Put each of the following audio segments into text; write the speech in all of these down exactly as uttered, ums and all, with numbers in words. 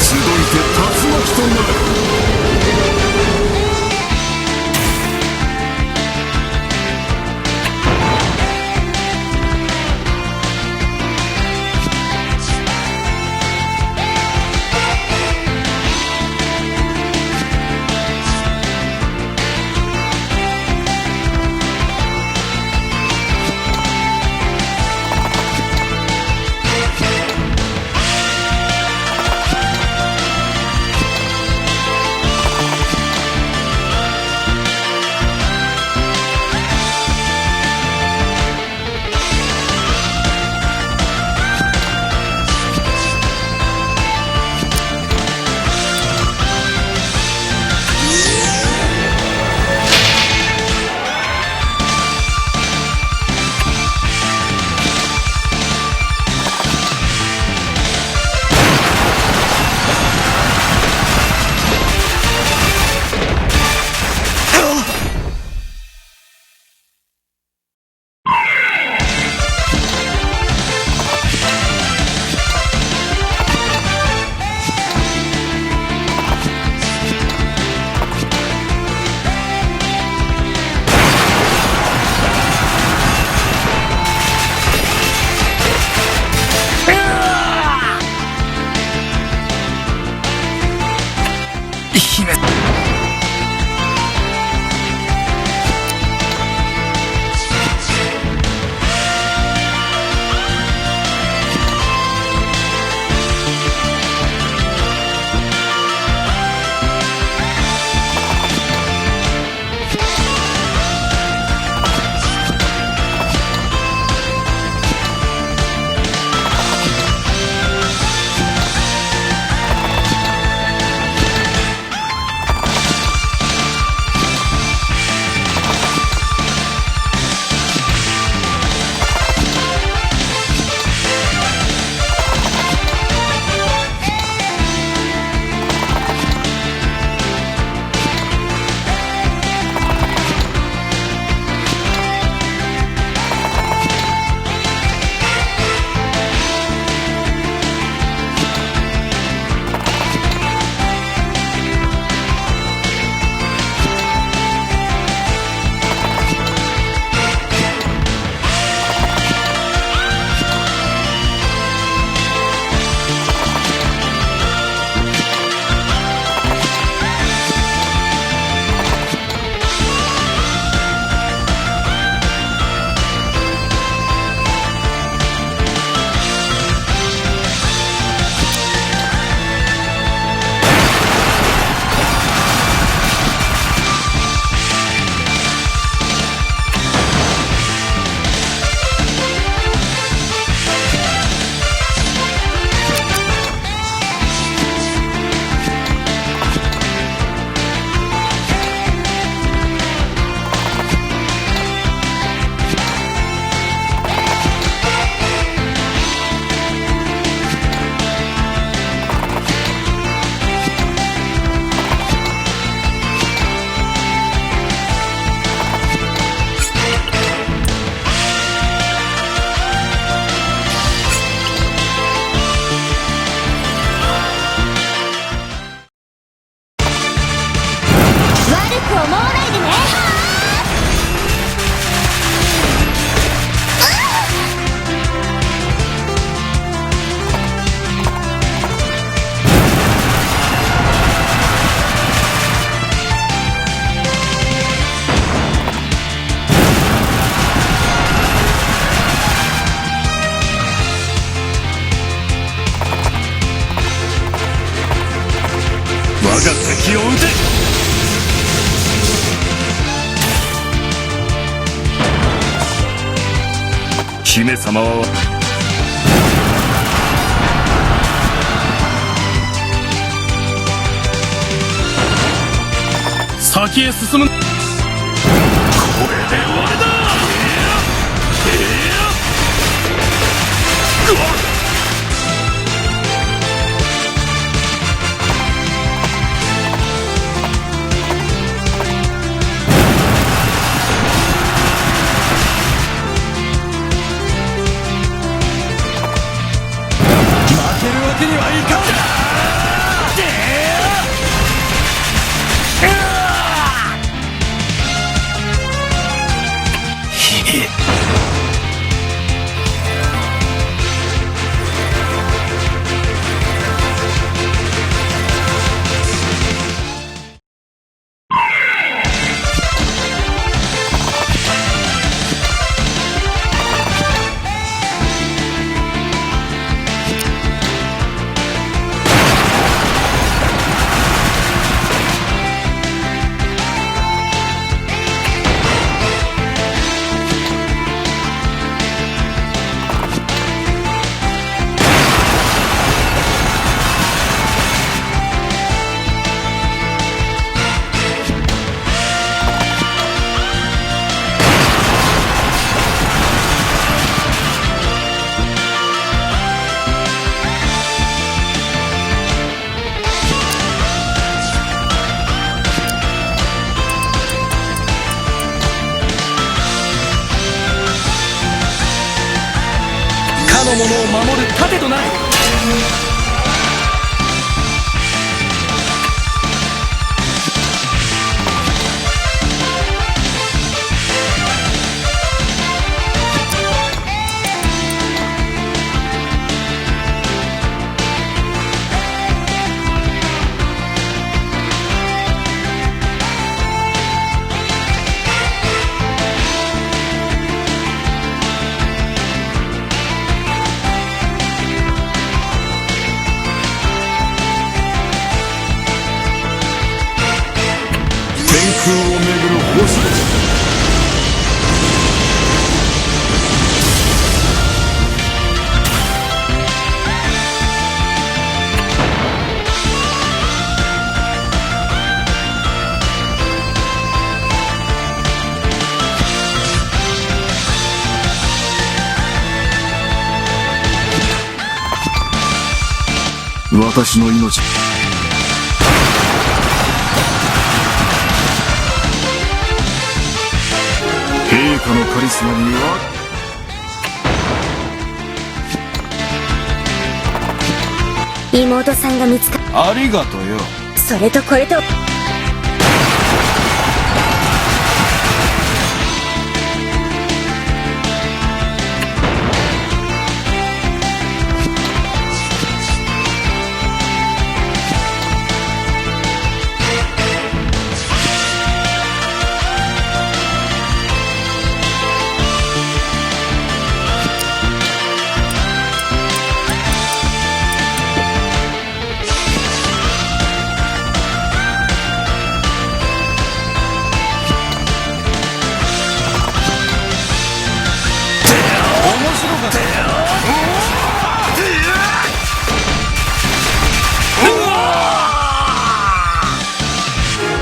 集いて、竜巻となる。我が敵を討て。姫様は、先へ進む。これで終わりだ。負けるわけにはいかん。者を守る盾となれ。天空を巡る星たち。私の命。陛下のカリスマには。妹さんが見つか。ありがとよ。それとこれと。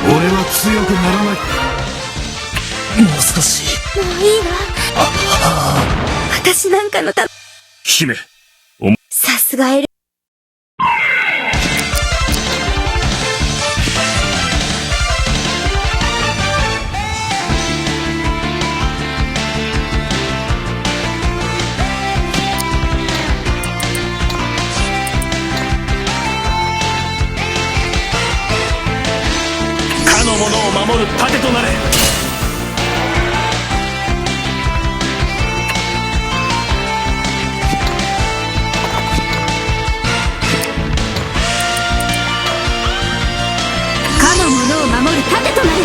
俺は強くならない。もう少し。もういいわ。私なんかのため。さすがエル。かの者を守る盾となれ。かの者を守る盾となれ。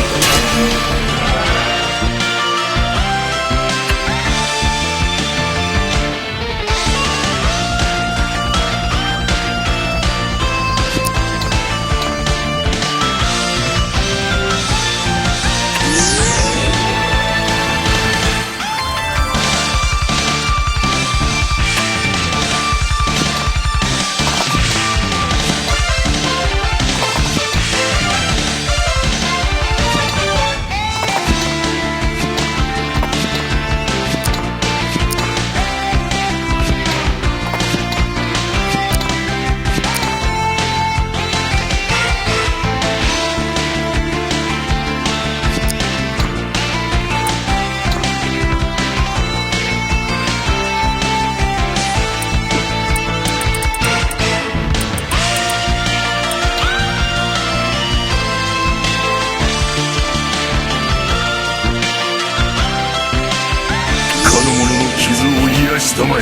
かの者の傷を癒したまえ。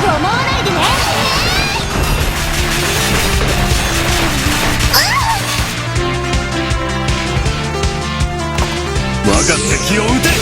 思わないでね。我が敵を討て。